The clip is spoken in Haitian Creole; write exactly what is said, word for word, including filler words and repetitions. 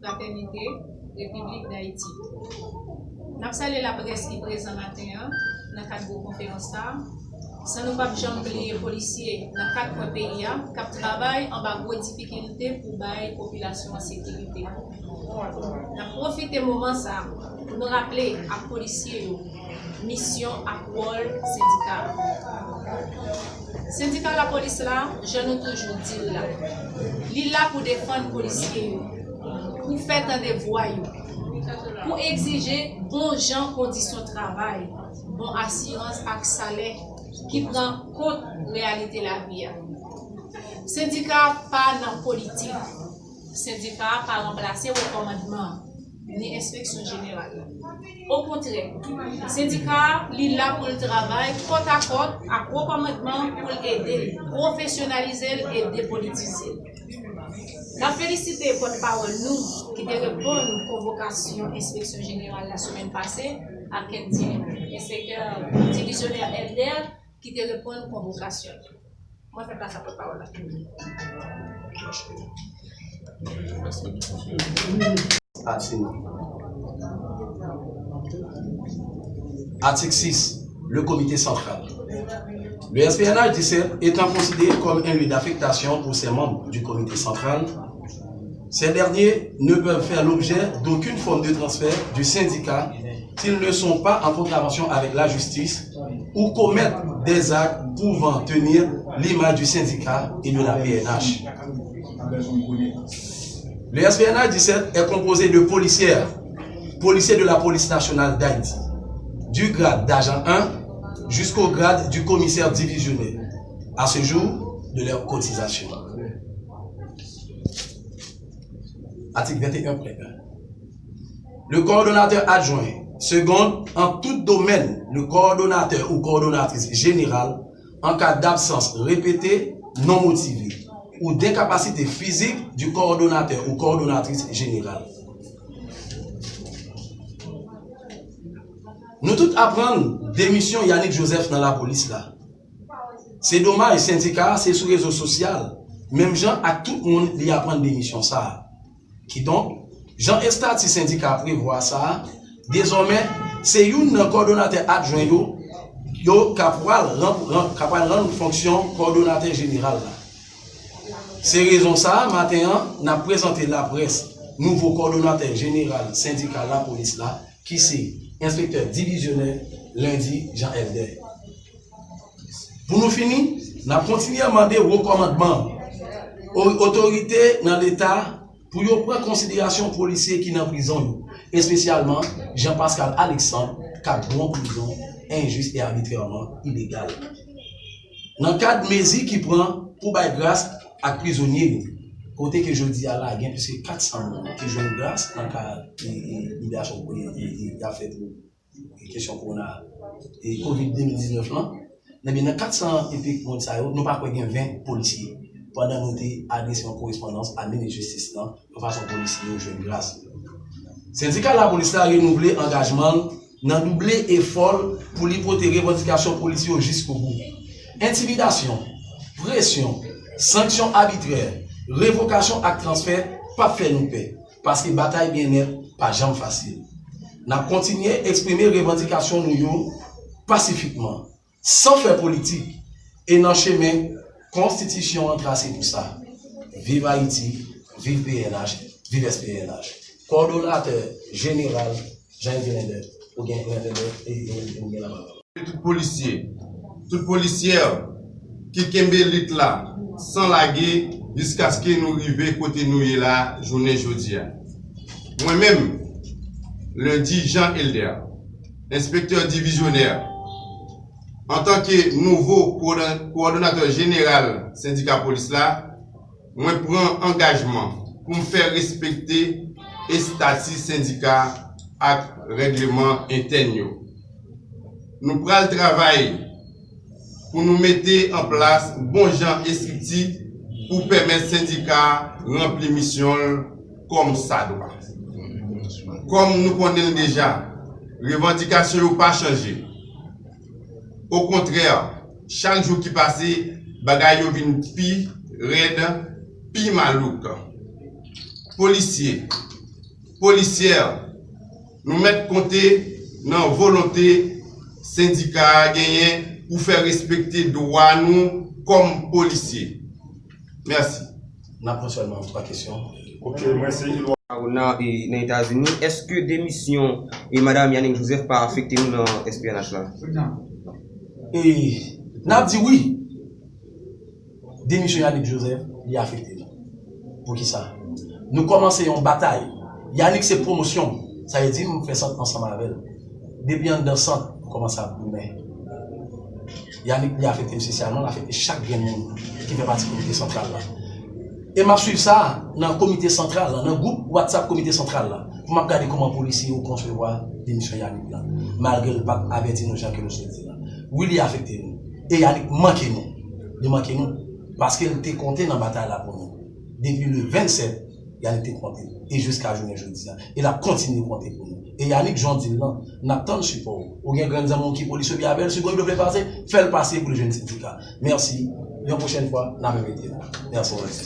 Fratènite, Repiblik Dayiti. N ap salye laprès ki prezan maten an nan kad gwo konferans sa a, san nou p ap janm bliye polisye nan kat kwen peyi a k ap travay anba gwo difikilte pou bay popilasyon an sekirite. N ap pwofite moman sa a pou nou raple ak polisye yo misyon ak wòl sendika a. Sendika lapolis la, jan nou toujou di l la, li la pou defann polisye yo, pou fè tande vwa yo, pou egzije bon jan kondisyon travay, bon asirans ak salè ki pran kont reyalite lavi a. Sendika a pa nan politik. Sendika a pa ranplase wo kòmandman ni enspeksyon jeneral la. Okontrè, sendika a, li la pou l travay kòtakòt ak wo kòmandman pou l ede l, pwofesyonalize l e depolitize l. N ap felisite pòtpawòl nou ki te reponn konvokasyon enspeksyon jeneral la semèn pase, ak enspektè divizyonè Elder ki te reponn konvokasyon. Mwen fè plas a pòtpawòl la. Atik. Article six. Le comité central. Le S P N H dix-sept étant considéré comme un lieu d'affectation pour ses membres du comité central, ces derniers ne peuvent faire l'objet d'aucune forme de transfert du syndicat s'ils ne sont pas en contravention avec la justice ou commettent des actes pouvant tenir l'image du syndicat et de la P N H. Le S P N H dix-sept est composé de policières, policiers de la Police nationale d'Haïti, du grade d'agent un jusqu'au grade du commissaire divisionnaire, à ce jour de leur cotisation. Article vingt et un, point un. Le coordonnateur adjoint seconde en tout domaine le coordonnateur ou coordonnatrice générale en cas d'absence répétée, non motivée ou d'incapacité physique du coordonnateur ou coordonnatrice générale. Nou tout aprann demisyon Yanick Joseph nan lapolis la. Se domaj, sendika a se sou rezo sosyal, menm jan ak tout moun li aprann demisyon sa a. Kidonk, jan estati sendika a prevwa sa a, dezòmè, se youn nan kòdonatè adjwen yo, yo ka pral rann, rann, ka pral rann fonksyon kòdonatè jeneral la. Se rezon sa a, maten an, n ap prezante laprès nouvo kòdonatè jeneral sendika lapolis la, ki se enspektè divizyonè Lundi Jean Elder. Pou nou fini, n ap kontinye mande wo kòmandman, o-, otorite nan Leta pou yo pran konsiderasyon polisye ki nan prizon yo, espesyalman Jean Pascal Alexandre k ap bon prizon enjis e abitrèman ilegal. Nan kad mezi ki pran pou bay gras ak prizonye yo, kote ke jodi a la gen plis ke kat san moun ki jwenn gras nan kad e, e, liberasyon e, e, e, y ap fè pou kesyon kowona e kovid de mil diznèf lan, ebyen nan kat san epi moun sa yo, nou pa kwè gen ven polisye, pandan nou te adrese yon korespondans a minis jistis lan yon fason polisye yo jwenn gras. Sendika lapolis la renouvle angajman l nan double efò l pou li pote revandikasyon polisye yo jiskobou. Entimidasyon, presyon, sanksyon abitrè, revokasyon ak transfè p ap fè nou pè, paske batay byennèt pa janm fasil. N ap kontinye eksprime revandikasyon nou yo pasifikman, san fè politik, e nan chemen Konstitisyon an trase pou sa. Viv Ayiti, viv P N H, viv S P N H. Kòdonatè jeneral Jean Yves Lender, ou gen Lender, e, e, ou gen lapawòl. Tout polisye, tout polisyè ki kenbe lit la san lage jiskaske nou rive kote nou ye la jounen jodi a. Mwen menm, Lundi Jean Elder, enspektè divizyonè, antanke nouvo kowòdon-, kowòdonatè jeneral sendika polis la, mwen pran angajman pou m fè respekte estati sendika ak règleman entèn yo. Nou pral travay pou nou mete an plas bon jan estrikti pou pèmèt sendika a ranpli misyon l kòm sa dwa. Kòm nou konnen l deja, revandikasyon yo pa chanje. Okontrè, chak jou ki pase, bagay yo vin pi rèd, pi malouk. Polisye, Polisyè, nou mèt konte nan volonte sendika a genyen pou fè respekte dwa nou kòm polisye. Mèsi. N ap pran sèlman twa kesyon. Ok, mwen se Edouard. Nan, e, nan Etazini, èske demisyon e madanm Yanick Joseph pa afekte nou nan S P N H la? E, n ap di wi. Demisyon Yanick Joseph, li afekte nou. Poukisa? Nou kòmanse yon batay. Yanick se pwomosyon m. Sa vle di m fè sant ansanm avè l. Depi anndan sant, nou kòmanse ap goumen. Yanick, li afekte m sosyalman, li afekte chak grenn moun ki fè pati komite santral la. E m ap swiv sa nan komite santral la, nan gwoup WhatsApp komite santral la, pou m ap gade kòman polisye yo konsevwa demisyon Yanick la, malgre l pa t avèti nou jan ke nou sot di la. Wi, li afekte nou. E Yanick manke nou. Li manke nou paske l te konte nan batay la pou nou. Depi le vennsèt, Yanick te konte. E jiska jounen jodi a. E l ap kontinye konte pou nou. E Yanick, jan w di l lan, n ap tann sipò w. Ou gen grenn zanmi w ki polisye, oubyen avè l, si w gen yon dlo vle pase, fè l pase pou l jwenn sendika. Mèsi. Yon pwochèn fwa, n a menm ede l. Mèsi.